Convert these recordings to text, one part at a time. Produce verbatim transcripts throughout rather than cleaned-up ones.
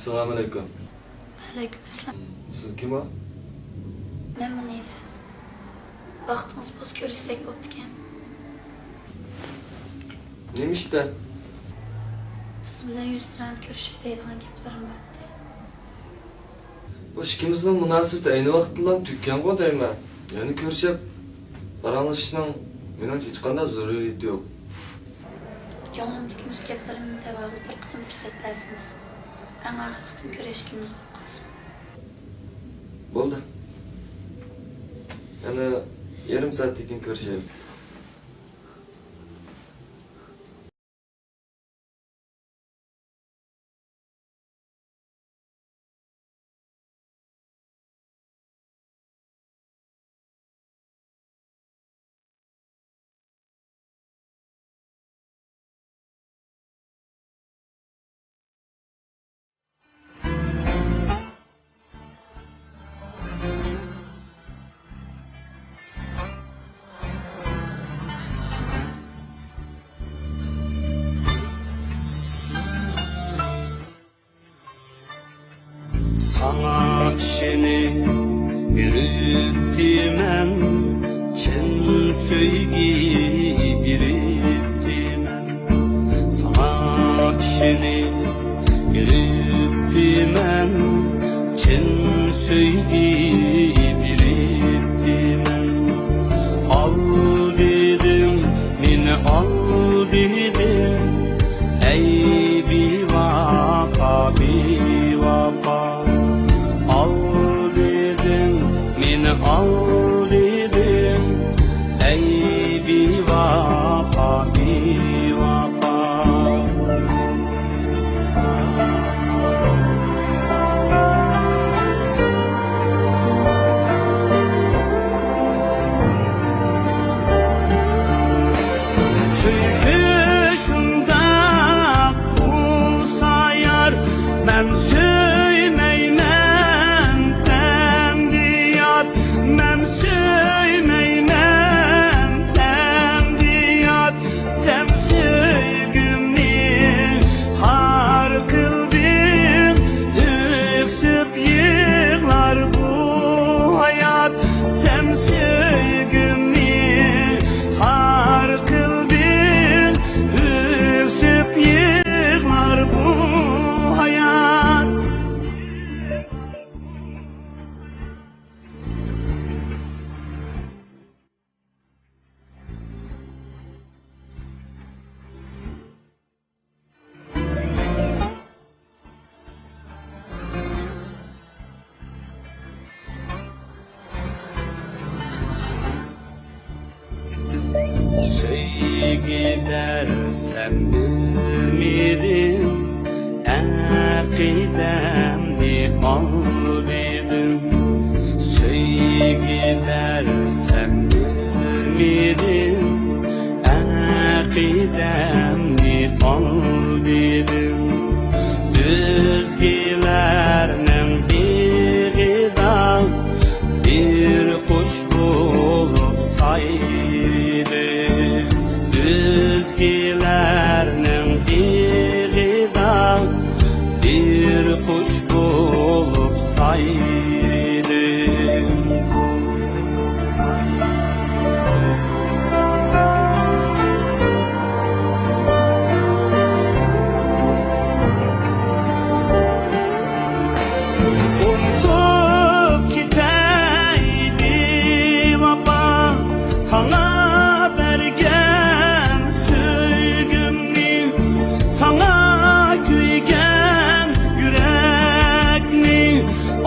ئەسسالامۇئەلەيكۇم. ۋەئەلەيكۇم ئەسسالام. سىز كىم ئۇ؟ مەن مۇنىرە. ۋاقتىڭىز بولسا كۆرۈشسەك بوپتىكەن. نېمە ئىشتا؟ سىز بىلەن يۈزتۇرا كۆرۈشۈپ دەيدىغان گەپلىرىم بار ئىدى. بۇ ئىككىمىزنىڭ مۇناسىۋىتى ئەينى ۋاقىتتىلا تۈگىگەنغۇ دەيمەن. يەنە كۆرۈشۈپ پاراڭلىشىشنىڭ مېنىڭچە ھېچقانداق زۆرۈرىيىتى يوق. كۆڭلۈمدىكى مۇشۇ گەپلىرىمنى دەۋاغىلى بىر قېتىم پۇرسەت بەرسىڭىز. ئەڭ ئاخىرقى قېتىم كۆرۈشكىنىمىز بولۇپ قالسۇن. بولدى. يەنە يېرىم سائەتتىن كېيىن كۆرۈشەيلى. ساڭا ئىشىنىپ يۈرۈپتىمەن، چىن سۆيگۈ بېرىپتىمەن. ساڭا ئىشىنىپ يۈرۈپتىمەن، چىن سۆيگۈ بېرىپتىمەن. ئالدىدىڭ، مېنى ئالدىدىڭ، ئەي بىۋاپا، بىۋاپا. ئالدىدىڭ، مېنى ئالدىدىڭ، ئەي بىۋاپا، بىۋاپا. سۆيگۈ شۇنداق بولسا يار، مەن سۆيمەيمەن ئەمدى يات، مەن سۆيمەيمەن ئەمدى يات. سەن سۆيگۈمنى خار قىلدىڭ، ئۆكسۈپ يىغلار بۇ ھايات. سەن سۆيگۈمنى خار قىلدىڭ، ئۆكسۈپ يىغلار بۇ ھايات. سۆيگۈ بەرسەم بىلمىدىم، ئەقىدەمنى ئالدىدىم. سۆيگۈ بەرسەم بىلمىدىم، ئەقىدەمنى ئالدىدىم. ئۆزگىلەرنىڭ بېغىدا بىر قۇش بولۇپ سايرىدىم. ئۆزگىلەرنىڭ بېغىدا بىر قۇش بولۇپ سايرىدىم. ئۇنتۇپ كېتەي بىۋاپا، ساڭا بەرگەن سۆيگۈمنى، ساڭا كۆيگەن يۈرەكنى.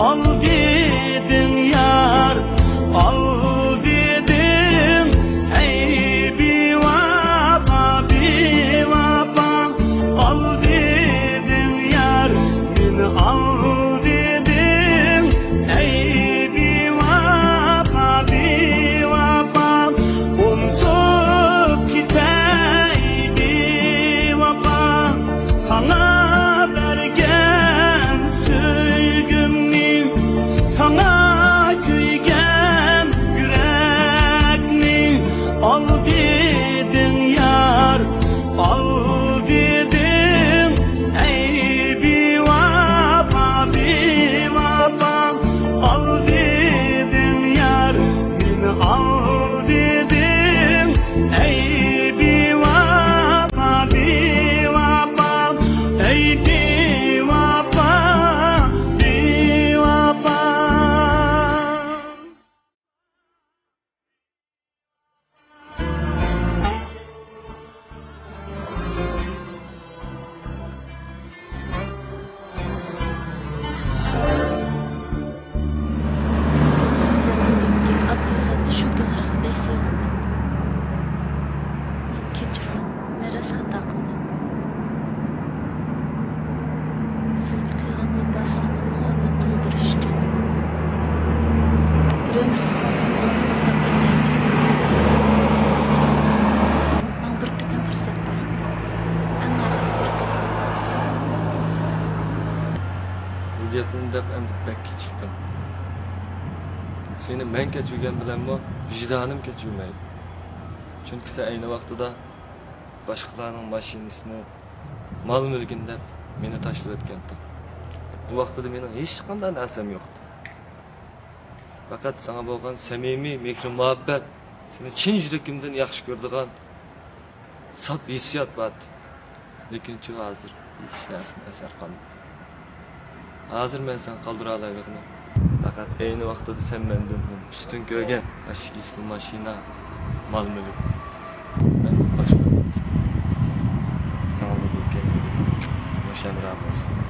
ئالدىدىڭ يار، گەپنى دەپ ئەمدى بەك كېچىكتىم. سېنى مەن كەچۈرگەن بىلەنمۇ ۋىجدانىم كەچۈرمەيدۇ. چۈنكى سەن ئەينى ۋاقتىدا باشقىلارنىڭ ماشىنىسىنى، مال-مۈلكىنى دەپ مېنى تاشلىۋەتكەنتىڭ. ئۇ ۋاقتىدا مېنىڭ ھېچقانداق نەرسەم يوقتى. پەقەت ساڭا بولغان سەمىمىي مېھرى-مۇھەببەت، سېنى چىن يۈرىكىمدىن ياخشى كۆرىدىغان ساپ ھېسسىيات بار. لېكىنچۇ ھازىر ھېچ نەرسىدىن ئەسەر قالمىدى. ھازىر مەن ساڭا قالدۇرالايدىغىنىم پەقەت ئەينى ۋاقتىدا سەن مەندىن ئۈستۈن كۆرگەن ئاشۇ ئېسىل ماشىنا، مال-مۈلۈك. مەن باشقا ساڭا بۇ كەينىدىن مۇشەمرا بولسۇن.